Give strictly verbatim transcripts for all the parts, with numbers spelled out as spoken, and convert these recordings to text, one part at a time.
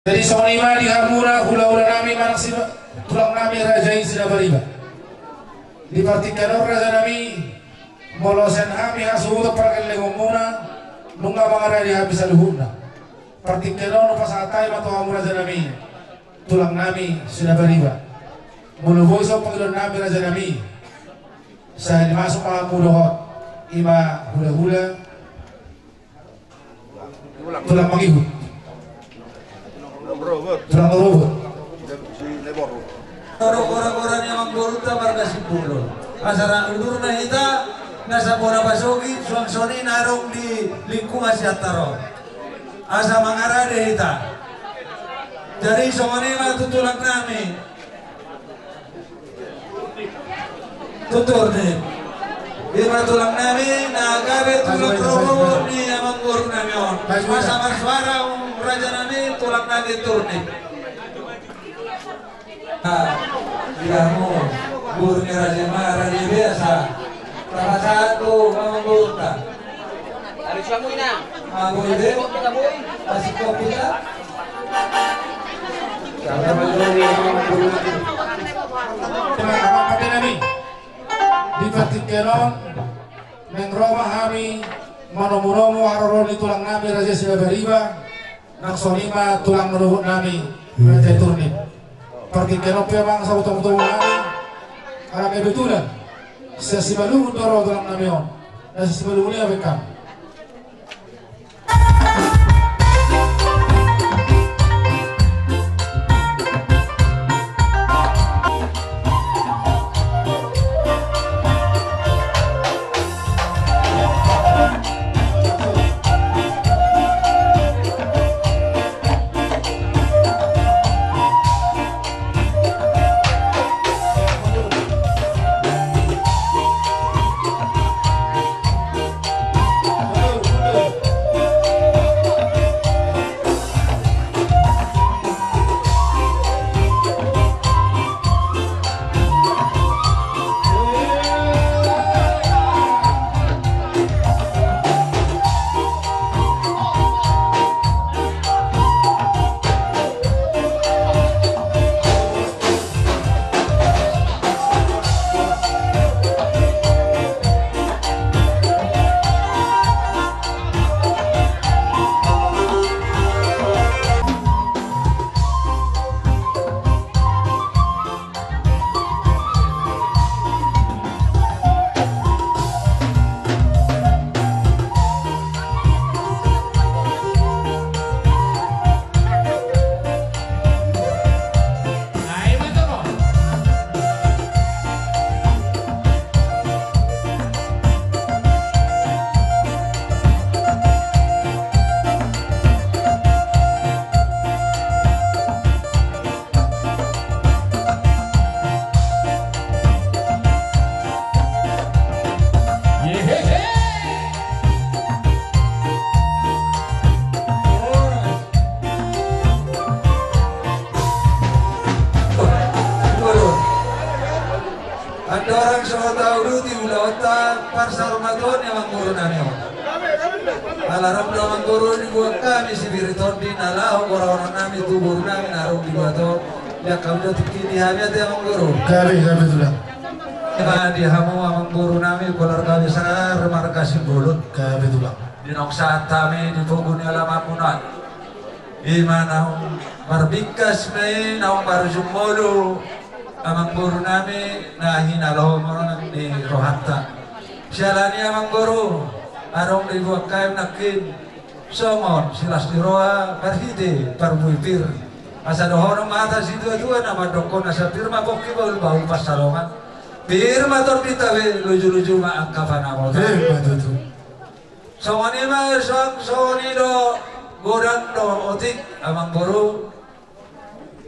Jadi songon i ma di hamuna hulahula nami manang si tulang nami raja i Sinabariba. Di partingkian on raja nami, molo sian hami hasuhuton pargellengonmuna, nunga mangarade hami saluhutna. Partingkian on hupasahat hami ma tu hamu raja nami, tulang nami Sinabariba. Molo boi songon pangidoan nami raja nami, sai dimasuk ma hamu dohot i ma hulahula. Tulang mangihut. Tulang rorobot. Tong do gora-gora ni amangborunta marga Simbolon. Asa ra udurna hita, na sambona pasogit, suang songon i na adong di lingkungan Siantar on. Asa mangarade hita. Jadi songon i ma tu tulang nami. Tutur ni. I ma tulang nami, na gabe tulang rorobot ni amangboru nami on. Asa marsuara, um, raja nami, tulang nami, tutur ni. Ah, iya mo. Boru ni raja ma, raja biasa. Tapasahat tu amangborunta. Habis kamu, Inang. Maboi be? Habis kopi ta? Habis kopi ta? Di partingkian on, naeng ro ma hami manomu-nomu haroro ni tulang nami raja Sinabariba. Nang songon i ma tulang rorobot nami, raja i Turnip. Partingkian on pe amang sahutomu-tomu nami, ala kebetulan sian Simalungun do ro tulang nami on. Na sian Simalungun i abe kam. Andorang so tauduti ulaonta parsaurmatuaon ni amangboru nami on. Ala ro do amangboru dibuat hami sipir ni tondi na laho goraonon nami tu boru nami na adong di luat on. Ia hami do tingki di hami ate amangboru. Gabe, gabe tulang. Ima di hamu amangboru nami keluarga besar marga Simbolon. Gabe tulang. Di naung sahat hami di pogu ni alamanmuna. Ima naung marbingkas ma i naung marujung molo. Amangboru nami na hinalomoan ni rohanta. Siala ni amangboru adong do dibuat hami nangkin songon silas ni roha marhite parbue pir. Asa dohonon ma hata situatua na mandokkon asa pir ma pongki bahulbahul pansalongan. Pir ma tondinta be lujuluju ma angka panamota. Ima tutu. Songon i ma suang songon i do godang do otik amangboru.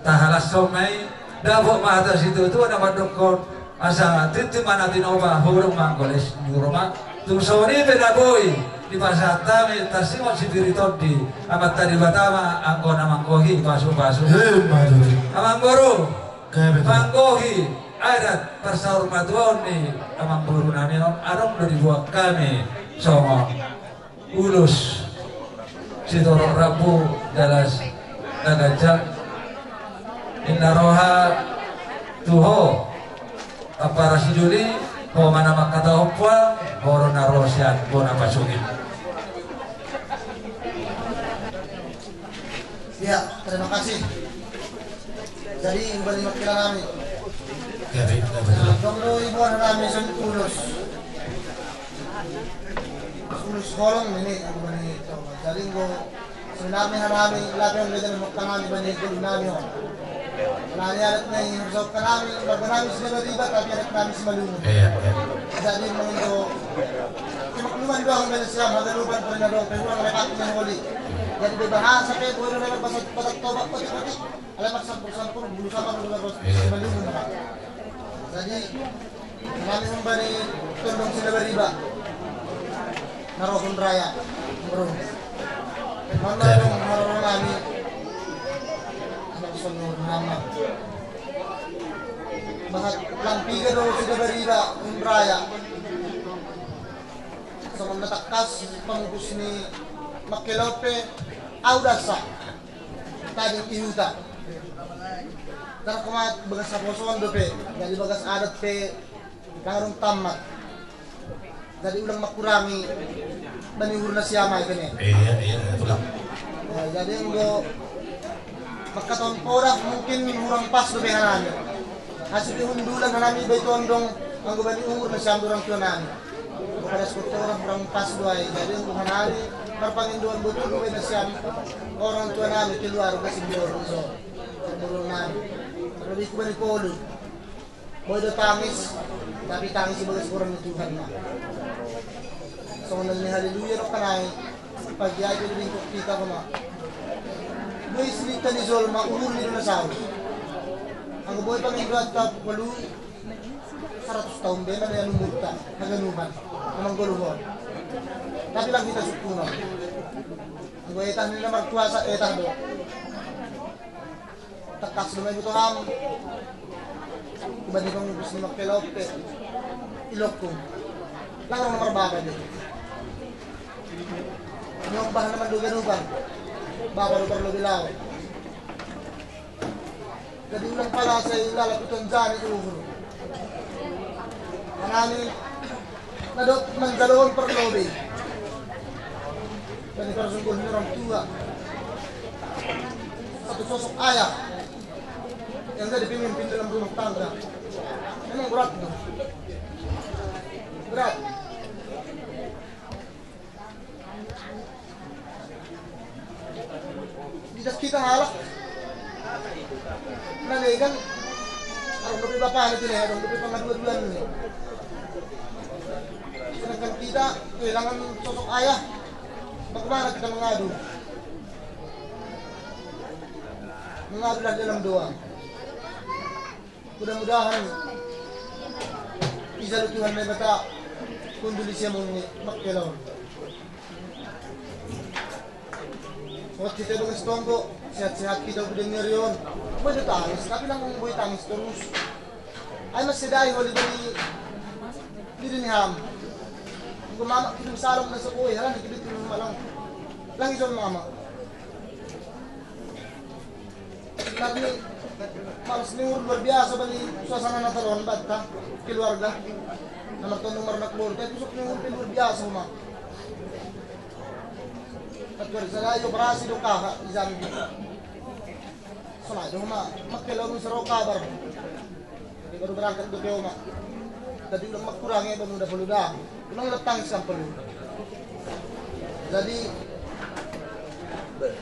Tahalashon ma i, dapot ma hata situatua na mandokkon asa tintin ma na tinopa hurung ma anggo les ni juru ma. Tung songon i pe na boi dipasahat hami tarsingot sipir ni tondi Amanta Debata ma anggo na manggohi pasupasu. Ima tutu. Amangboru. Gabe tulang. Manggohi adat parsaurmatuaon ni amangboru nami on adong do dibuat hami songon ulos sitorop rambu jala si Ganjang. Inna roha tu ho. Ampara si Juli, ho ma na mangkatahon puang, ho do na ro sian bona pasogit. Iya, terima kasih. Jadi, umbahen mangkilala nami. Iya, iya, iya, betul. Tong do iboan nami son ulos. Ulos holong ini, umbahen itu. Jadi, gua Sebenarna hanami lape on gajan hokka nami bani golu nami on. Alani adat na i hokka nami, marga nami Sinabariba, tapi adat nami Simalungun. Iya, iya. Jadi mangendo kemakluman doang bani Siam, haganupan pernah dong, pe ulang lepak ni holi. Jadi bebahasa pe, boleh lewat bahasa Batak Toba, kotik-kotik. Alai maksampur-sampur, bulu sama, bulu sama, Simalungun, Pak. Jadi, nami umbahen tondong Sinabariba. Na ro Hunraya. Bro. Mana dong haroro nami. Anak sonur nama. Bahat lang piga do Sinabariba, Hunraya. Songon na tangkas pamupus ni Mangkeleon pe, au dasa. Tading i huta. Tarkomat bagas haposoon dope, jadi bagas adat pe lang adong tammat. Jadi ulang mangkurangi bani uhur na siama i pe ne. Iya, iya, tulang. Jadi anggo mangkatahon poda mungkin hurang pas dope hanami. Asi pe hundulan hanami baen tondong anggo bani uhur na siama, orang tua nami. Pada sekolah orang, orang pas do ai. Jadi untuk hanami marpangindoan botul do bena sian orang tua nami, keluarga Simbolon so. Simbolon nami. Lebih ku bani polu. Boi do tangis, tapi tangis ibagas goar ni Tuhan ma. Songon na ni haleluya do kanai. Pagi aja di lingkup kita koma. Boi silita ni jolma, umur ni dona saut. Anggo boi pangindoan ta polu. Saratus taon be na nian umurta, haganupan, na manggoluhon. Tapi lang hita sungkunon. Anggo etah ni na markuasa, etah do. Tangkas do ma iboto ham. Umbahen pamupus ni Mangkeleon pe. Ilokku. Lang ro na marbaba be. Nyombah na mandok ganupan. Baba do parlobi laho. Jadi ulang pala sai lalap iton jani uhur. Hanami na dohot manjalohon parlobi. Jadi parsungkun ni orang tua. Satu sosok ayah yang jadi pemimpin dalam rumah tangga. Memang berat tuh. Berat. Di das kita halak na legan, adong dope bapana tu lehe, adong dope pangaduan-aduan ni. Sedangkan kita kehilangan sosok ayah, bagaimana kita mengadu? Mengadu lah dalam doa. Mudah-mudahan dijalo Tuhan Debata hundul di siamun ni Mangkeleon. Sohot hita bagas tonggo, sehat-sehat hita udah ngerion. Boi do tangis, tapi lang boi tangis terus. Ai masedai holi bani diri ni ham. Gua mamak kidung salom na seboi, halan kidung malang. Lang ijon mamak. Tapi malas ni uhur luar biasa bani suasana Natal on banta keluarga. Na martondong marnak boru, tapi pusok ni uhur pe luar biasa uma. Kecuali sada i operasi do kaha i Jambi. Sonai do uma, Mangkeleon saro kabar. Jadi baru berangkat do ke oma. Tadi ulang mangkurangi baru udah polu dah. Ulang datang sampel. Jadi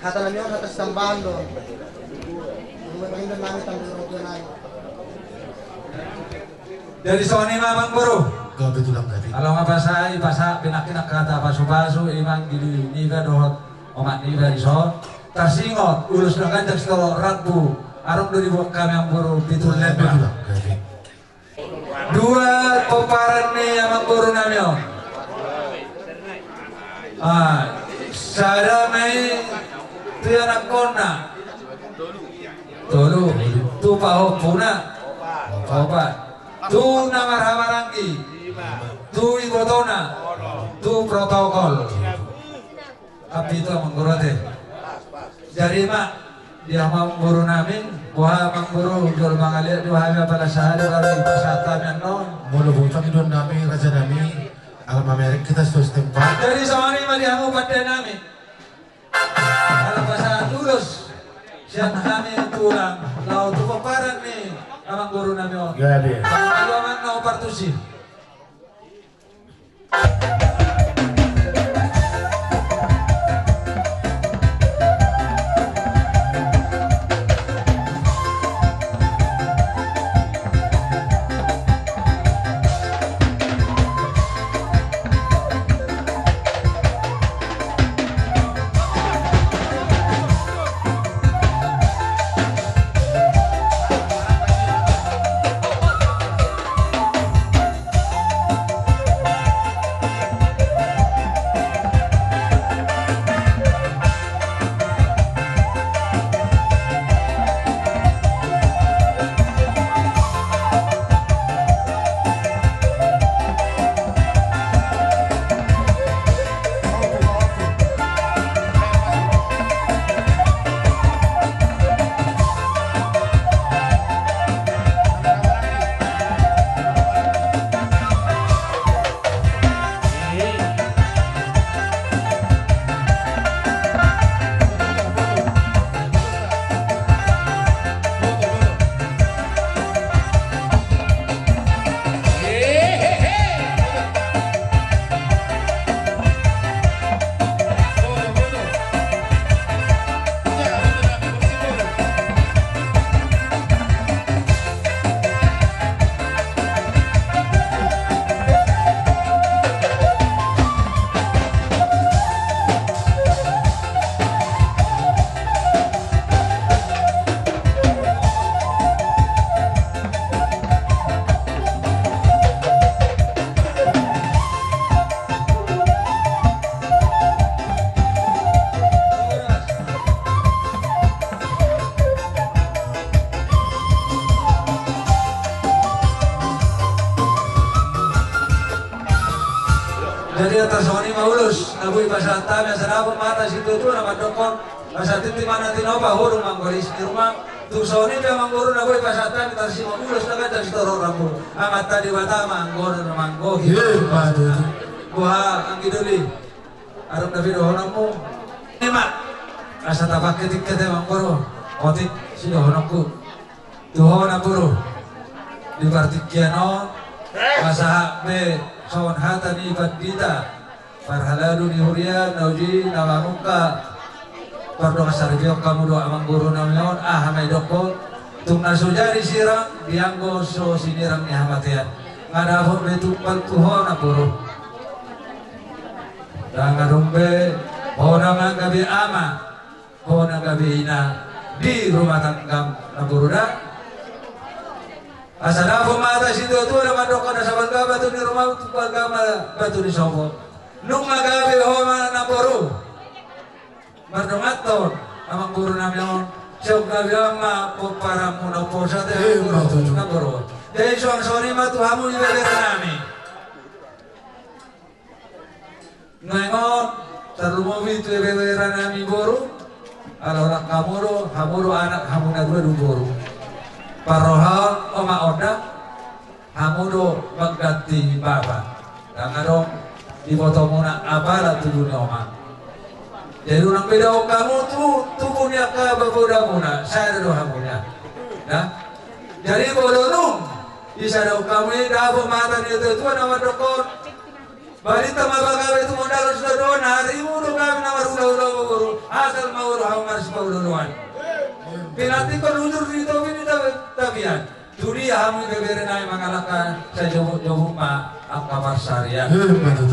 hata nami on hata sitambahan do. Ulang pangindoan nami tanggung orang tua nami. Jadi songon i ma amangboru. Gabe tulang gabe. Alongan pasahat, pasahat pinangkinan hata pasupasu, imang gili niba dohot omak niba dison. Tarsingot ulos na ganjang sitolo rambu. Adong do diboan hami amangboru pitu lenda. Gabe tulang gabe. Dua pomparan ni amangboru nami on. Ah, sada ma i tu ianakkonna. Tolu. Tu pahompuna. Opat. Tu na marhahamaranggi. Tu ibotona. Tu protokol. Kan pitu amangboru ate. Jadi ma Dia amangboru nami, boha amangboru, jolo mangaliat do hami apala sahali baru dipasahat hami annon. Molo boha pangidoan nami, raja nami, ala mamereng hita so setempat. Jadi songon i ma di hamu pande nami. Ala pasahat ulos sian hami tulang, laho tu pomparan ni amangboru nami on. Jadi. Pangaloman na partusi. Jadi, tarsongon i ma ulos na boi pasahat hami, asa dapot ma hata situatua na mandokkon, asa tintin ma na tinopa, horu manggolis ni ruma. Tung songon i pe amangboru na boi pasahat hami, tarsingot ulos na ganjang sitorop rambu. Amanta Debata ma anggo na manggohi. Boha anggi doli, adong dope dohononmu? Ima, asa tapangketingke te amangboru, otik sidohononku tu ho namboru. Di partingkian on, pasahat be songon hata ni pandita, parhalado ni huria, na uji na mamungka. Pardongansaripeon hamu do amangboru nami on, aha ma didokkon, tung na so jadi sirang, dianggo so sinirang ni hamatean. Nga dapot be tumpal tu ho namboru. Ndang adong be, ho na gabe ama, ho na gabe ina di rumah tanggam namboru da. Asa dapot ma hata situatua na mandokkon, asa balga batu ni ruma, balga ma batu ni sopo. Nunga gabe ho ma namboru mardongan tu amangboru nami on, sai gabe ma pomparanmu na umposo ate. Ima tutu. Namboru. Jadi songon i ma tu hamu ibebere nami. Nuaeng on, tarlumobi tu ibebere nami boru, ala holan hamu do, hamu do anak, hamu na dua do boru. Parrohaon omak on da, hamu do mangganti bapa. Ndang adong dibotomuna apala tubu ni omak. Jadi unang bedaon hamu tu tubu ni angka bapodamuna, sada do hamuna. Nah, jadi molo dung disadaon hamu i, dapot ma hata ni natuatua na mandokkon, balintang ma pagabe tumundalhon sidohonon, arimu do gabe na marhulahula boru, asal ma boru hamu marsipaolooloan. Pinantikkon hujur di topi ni tapian. Tu dia hamu ibebere nami mangalangka, sai jopjop ma angka parsarian.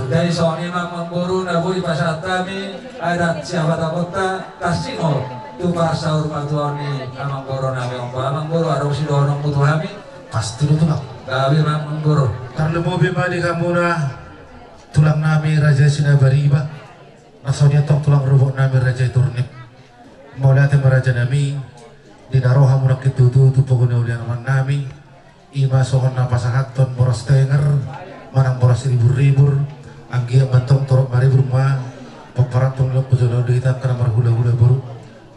Jadi songon i ma amangboru na boi pasahat hami, adat siapataponta, tarsingot tu parsaurmatuaon ni amangboru nami on. Amangboru, adong sidohononmu tu hami? Pasti do tulang. Gabe ma amangboru. Tarlumobi ma di hamuna tulang nami Raja Sinabariba, na songon i antong tulang rorobot nami Raja Iturnip. Mauliate ma raja nami, di na ro hamu nangkin tutu tu pogu ni uli ni amang nami, ima songon na pasahathon boras tenger manang boras ribur-ribur, anggiat ma antong torop maribur ma pomparan tu na lombu jolo di hita angka na marhulahula boru.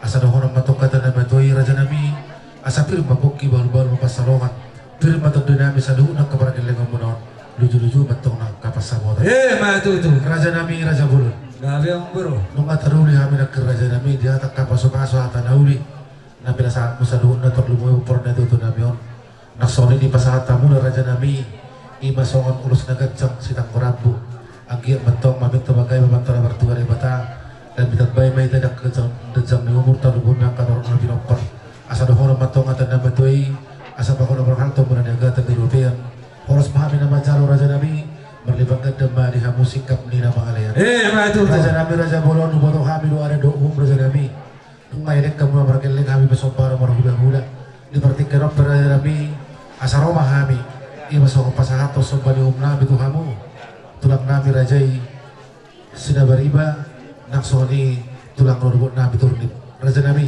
Asa dohonon ma tong hata na matua i, raja nami, asa pir ma pongki, bahulbahul ma pansalongan, pir ma tondi nami saluhutna angka pargellengonmuna on, lujuluju ma tong angka pansamotan. Ima tutu. Raja nami, raja bolon. Gabe, amang boru. Nunga taruli hami nangkin, raja nami, di hata angka pasupasu, hata na uli na pinasahatmu saluhutna, tarlumobi hombar ni tutu nami on. Nang songon i dipasahat hamu do, raja nami, ima songon ulos na ganjang sitanggo rambu. Anggiat ma tong maminta bagae ma antara martua Debata, dan ditambai ma hita di angka ganjang, ganjang ni umur, tarlumobi angka torop na pinompar. Asa dohonon ma tong hata na matua i, asa pahompu parhalto muna ni agatan di robean. Horas ma hami na manjalo, raja nami, marlipat ganda ma di hamu singkap ni na mangalean. Ima tutu. Raja nami, raja bolon, huboto hami do adat dohot uhum, raja nami. Nunga denggan hamu margelleng, hami pe somba do marhulahula. Di partingkian on pe, raja nami, asa ro ma hami, ima songon pasahathon somba ni uhum nami tu hamu, tulang nami raja i Sinabariba, nang songon i tulang rorobot nami Turnip. Raja nami,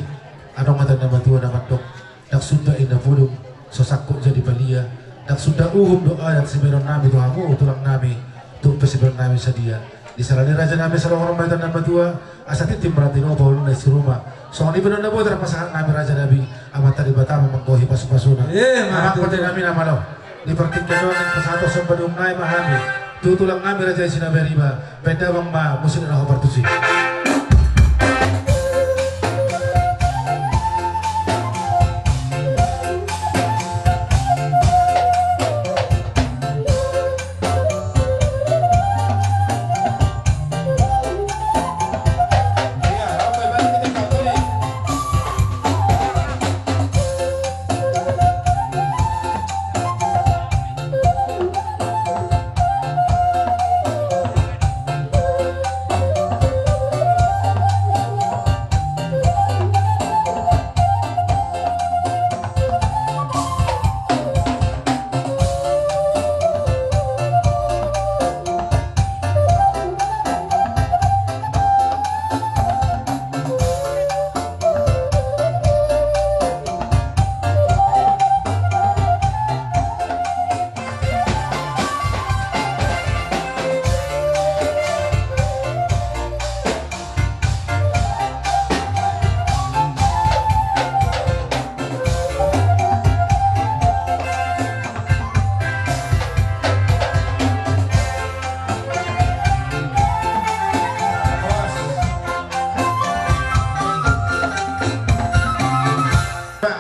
adong hata na matua na mandok: Ndang sunda inna pudung, so sangkut jadi palia. Ndang sunda uhum dohot adat sibahenon nami tu hamu, tulang nami, tung pe sibahenon nami sadia. Di sala ni, raja nami, asa dohonon ma hita na matua, asa tintin ma tinopa, ulu ni siruma. Songon i pe do na boi tarpasahat nami, raja nami, Amanta Debata ma manggohi pasupasuna. Ima tutu. Angkon nami na malo. Di partingkian on, pasahathon somba ni uhum nami ma hami tu tulang nami raja i Sinabariba. Baen damang ma musik na hombar tusi.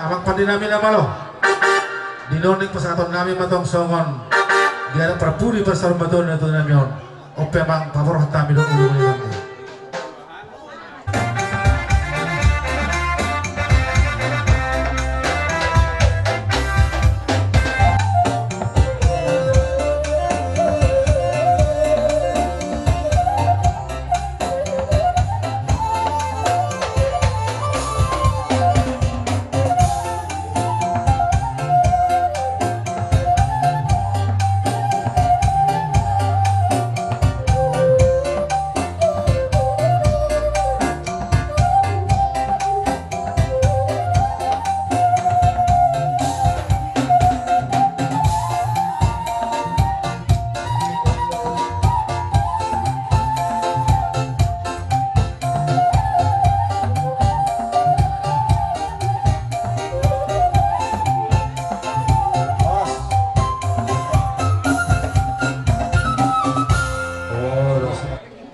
Amang pande nami na malo. Di nuaeng pasahaton nami ma tong songon di adat parpudi parsarumatuaon ni tutu nami on. On pe, amang, paborhat hami do ulo ni amang.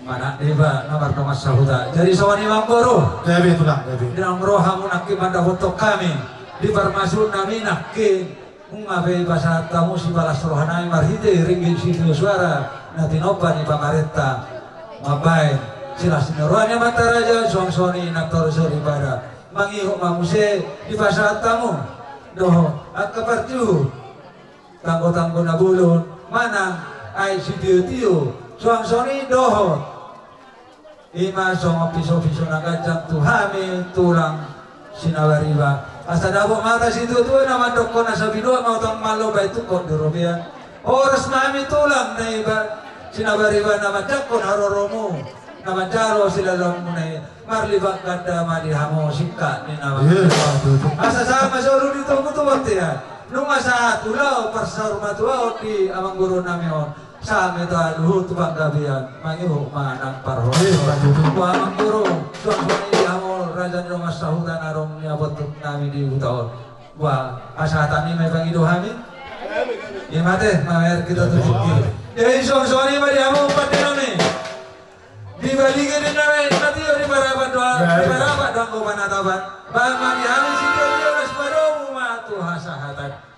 Manang deba na mardongan sahuta. Jadi songon i, amang boru. Gabe, tulang, gabe. Ndang ro hamu nangkin mandapothon hami di parmasu nami nangkin. Nunga pe dipasahat hamu sipalas roha nami marhite ringgit sitio suara na tinompa ni pamarenta. Mambaen silas ni roha ni amanta raja, suang songon i nang torus soripada. Mangihut ma muse dipasahat hamu dohot angka parjuhut, tanggotanggo na bolon manang aek sitiotio, suang songon i dohot ima songon pisopiso na ganjang tu hami tulang Sinabariba. Asa dapot ma hata situatua na mandok: Hona sabinoa ma hutang malo, baen tungkot di robean. Horas ma hami tulang na iba Sinabariba na manjangkon haroromu, na manjalo silalamuna i. Marlipat ganda ma di hamu singkat ni na mangalean. Asa sahat ma solu ni togu tu bontean. Nunga sahat ulaon parsarumatuaon di amang boru nami on, sahat ma hita luhut tu panggabean. Mangihut ma nang parhorasan. Amang boru, suang songon i di hamu Raja ni dongan sahuta na adong di bontuk nami di huta on. Ba hasahatan i ma dipangido hami. Ima ate, mamer hita tu tingki. Jadi songon i ma di hamu pande nami. Di Balige di nami, na tio di Parapat doang, di Parapat doang, Panataban. Ba ma di hami sitio, las padomu ma tu hasahatan.